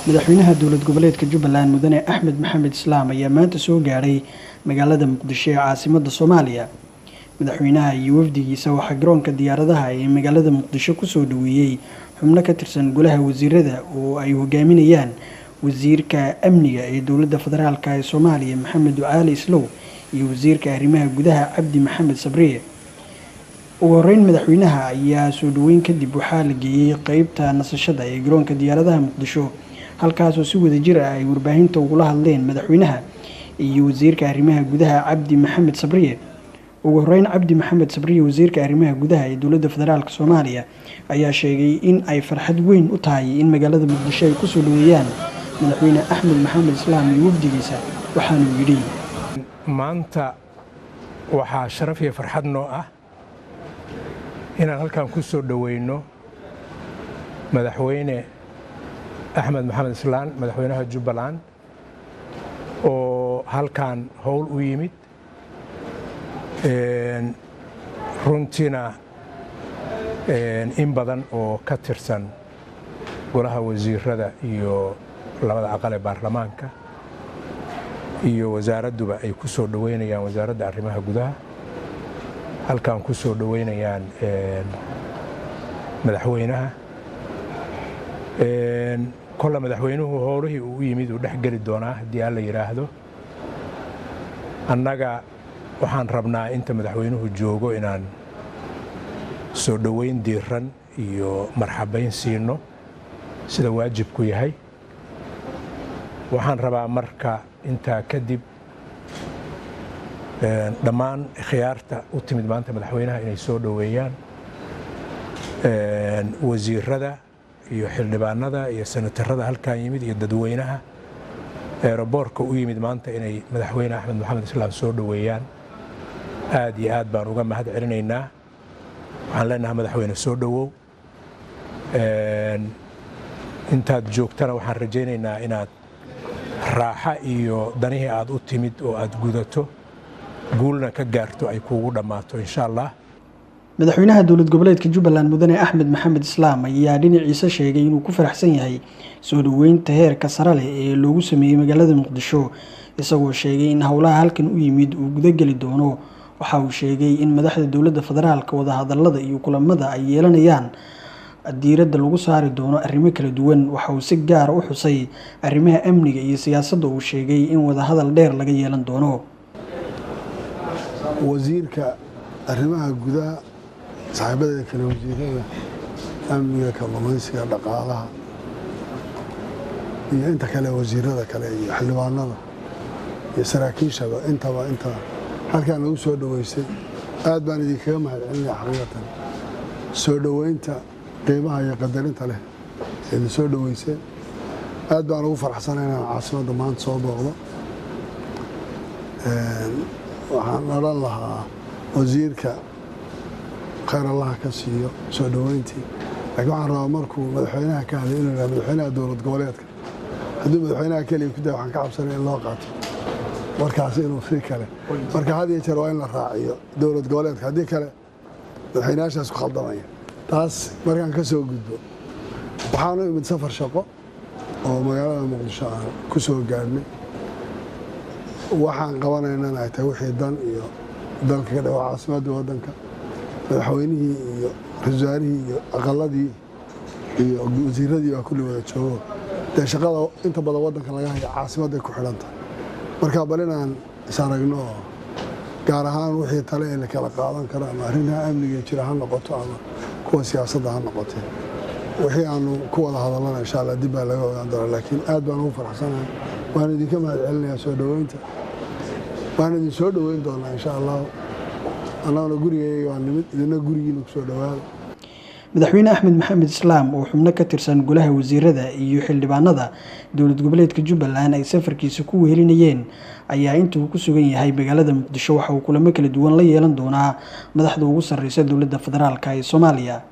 Madaxweynaha dowlad goboleedka Jubbaland Mudane Axmed Maxamed Islaam ayaa maanta soo gaadhay magaalada Muqdisho ee caasimadda Soomaaliya. Madaxweynaha iyo wafdigiisa waxaa garoonka diyaaradaha ee magaalada Muqdisho kusoo dhaweeyey xubno ka tirsan golaha wasiirada oo ay hogaaminayaan wasiirka amniga ee dowladda federaalk ee Soomaaliya Maxamed Ducaali Islow iyo wasiirka arrimaha gudaha Cabdi Maxamed Sabriye. Ugu horeyn madaxweynaha ayaa soo dhaweyn kadib waxaa la geeyey qeybta nasashada ee garoonka diyaaradaha Muqdisho, halkaasoo si wadajir ah ay warbaahinta ugula hadleen madaxweynaha iyo wasiirka arrimaha gudaha Cabdi Maxamed Sabriye. Ugu horeyn Cabdi Maxamed Sabriye, wasiirka arrimaha gudaha ee dowladda federaalk Soomaaliya, ayaa sheegay in ay farxad weyn u tahay in magaalada Muqdisho ay kusoo dhaweeyaan madaxweyne Axmed Maxamed Islaam iyo wafdigiisa, waxaanuu yidhi: Maanta waxaa sharaf iyo farxad noo ah inaan halkan ku soo dhoweyno madaxweyne Axmed Maxamed Islaan, madaxweynaha Jubbaland, oo halkan howl u yimid. Runtiina in badan oo ka tirsan golaha wasiirada iyo labada aqal ee baarlamaanka iyo wasaaradduba ay ku soo dhoweynayaan, wasaaradda arrimaha gudaha halkan ku soo dhoweynayaan madaxweynaha. Kolle madaxweynuhu howlihii uu u yimid uu dhex geli doonaa haddii Alla yidhaahdo. Annaga waxaan rabnaa inta madaxweynuhu joogo inaan soo dhoweyn diiran iyo marxabayn siino sida waajibku yahay. Waxaan rabaa marka intaa kadib dhammaan khiyaarta u timid maanta madaxweynaha inay soo dhoweeyaan, wasiirada iyo xildhibaanada iyo senatarada halkan yimid iyo dadweynaha eeraboorka u yimid maanta inay madaxweyne Axmed Maxamed Islaam soo dhoweeyaan. Aad iyo aad baan uga mahad celinaynaa. Waxaan leenahay madaxweyne soo dhowow. Intaad joogtana waxaan rajaynaynaa inaad raaxa iyo danihii aad u timid oo aad gudato, guulna ka gaarto, ay kuugu dhammaato insha Allah. Madaxweynaha dowlad goboleedka Jubbaland Mudane Axmed Maxamed Islaam ayaa dhinaciisa sheegay inuu ku faraxsan yahay soo dhoweynta heerka sare leh ee loogu sameeyey magaalada Muqdisho, isagoo sheegay in howlaha halkan u yimid uu gudageli doono. Waxa uu sheegay in madaxda dowladda federaalka wadahadalada iyo kulamada ay yeelanayaan diiradda lagu saari doono arrimo kala duwan. Waxa uu si gaara u xusay arrimaha amniga iyo siyaasadda uu sheegay in wadahadal dheer laga yeelan doono. Wasiirka arrimaha gudaha, saaxiibada kale, wasiirada amniga, kalluumaysiga, dhaqaalaha iyo inta kale, wasiirada kale iyo xildhibaanada iyo saraakiishaba, intaba inta halkaan lagu soo dhoweysay, aad baan idinkaga mahad celinaya xaqiiqatan soo dhoweynta qiimaha iyo qadarinta leh idin soo dhoweyseen. Aad baan ugu faraxsanay inaan caasimadda maanta soo booqdo. Waxaan odhan lahaa wasiirka khayr Allaha ka siiyo soo dhoweyntii, laakiin waxaan rabaa markuu madaxweynaha ka hadlay inuu yidhaha madaxweynaha dowlad goboleedka. Hadduu madaxweynaha keliya ku daya, waxaan ka cabsanay in loo qaato warkaas inuu si kale. Marka had iyo jeer waa in la raaciyo dowlad goboleedka, haddii kale madaxweynayaashaas ku khaldamaya. Taas markaan ka soo gudbo, waxaanu imid safar shaqo oo magaalada Muqdisho aan ku soo gaadhnay. Waxaan qabanaynana ay tahay wixii dan iyo dalka ka dhawa caasimadda waddanka. Madaxweynihii iyo ra-iisul wasaarihii iyo aqaladii iyo wasiiradii baa kulli wada joogo. Dee shaqada inta badan waddanka laga haya caasimadday ku xidhan tahay. Marka bal inaan is aragno oo gaar ahaan wixii tale ee la kala qaadan karo, ama arrimaha amniga jira ha noqoto ama kuwa siyaasadda ha noqotee, wixii aanu ku wada hadallana insha Allah dib baa laga ogaan doonaa. Laakiin aad baan ugu faraxsanahay, waan idinka mahad celinayaa soo dhoweynta, waan idin soo dhoweyn doonaa insha Allahu. Annaguna gurigayga waa nimid, idina gurigiina ku soo dhowaada. Madaxweyne Axmed Maxamed Islaam oo xubno ka tirsan golaha wasiirada iyo xildhibaanada dowlad goboleedka Jubbaland ay safarkiisa ku wehelinayeen ayaa inta uu ku sugan yahay magaalada Muqdisho waxa uu kulamo kala duwan la yeelan doonaa madaxda ugu sarreysa dowladda federaalk ee Soomaaliya.